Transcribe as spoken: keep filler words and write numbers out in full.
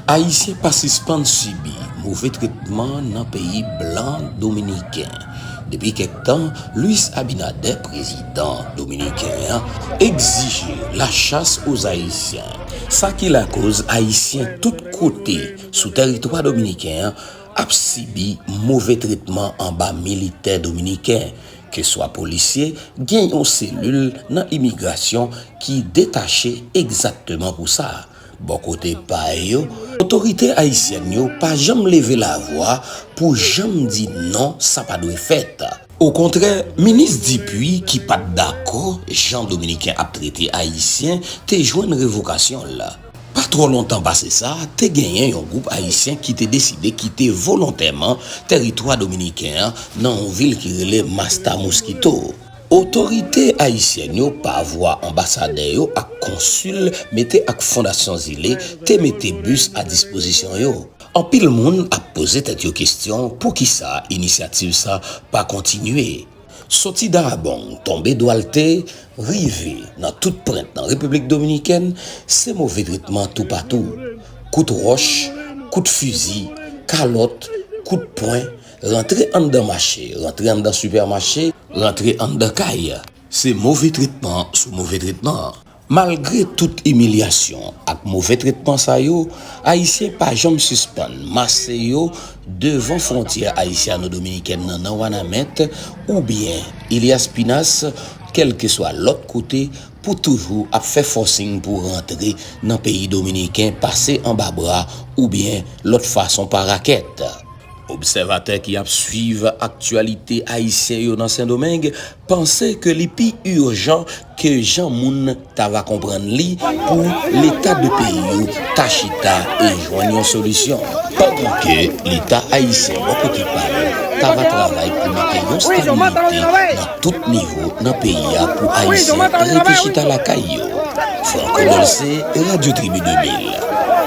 Ayisyen pa sispann sibi move tretman nan peyi blan dominiken. Depi kèk tan, Luis Abinader, prezidan dominiken an, egzije la chasse aux Haïtiens. Sa ki lakoz Ayisyen tout kote sou tèritwa dominiken an ap sibi move tretman anba militè dominiken. Keswa polisye, gen yon selil nan imigrasyon ki detache egzakteman pou sa. Bò kote pa yo, otorite ayisyèn yo pa janm leve lavwa pou janm di non, sa pa dwe fèt. Okontrè, minis Dupuy, ki pa t dakò jan dominiken ap trete ayisyen, te jwenn revokasyon l. Pa twò lontan pase sa, te genyen yon gwoup ayisyen ki te deside kite volontèman tèritwa dominiken an nan yon vil ki rele Masta Mosquito. Otorite ayisyèn yo, pa vwa anbasadè yo ak konsil, mete ak Fondasyon Zile, te mete bis a dispozisyon yo. Anpil moun ap poze tèt yo kesyon poukisa inisyativ sa pa kontinye. Soti Darabong, tonbe Dwalte, rive nan tout pwent nan Repiblik Dominikèn, se move tretman toupatou. Kout wòch, kout fizi, kalòt, kout pwen, rantre anndan mache, rantre anndan sipèmache, rantre anndan kay. Se move tretman sou move tretman. Malgre tout imilyasyon ak move tretman sa yo, Ayisyen pa janm sispann mase yo devan fwontyè ayisyano-dominikèn nan, nan Wanament oubyen Ilias Pinas, kèlkeswa lòt kote, pou toujou ap fè fòsing pou rantre nan peyi dominiken, pase anba bra oubyen lòt fason pa rakèt. Obsèvatè ki ap swiv aktyalite ayisyen yo nan Sendomeng panse ke li pi ijan ke jan moun ta va konprann li pou leta de peyi yo ta chita e jwenn yon solisyon. Pandan ke leta ayisyen bò kote pa l ta va travay pou mete yon stabilite nan tout nivo nan peyi a pou Ayisyen rete chita lakay yo. Franco Dolce, Radio Tribi de mil.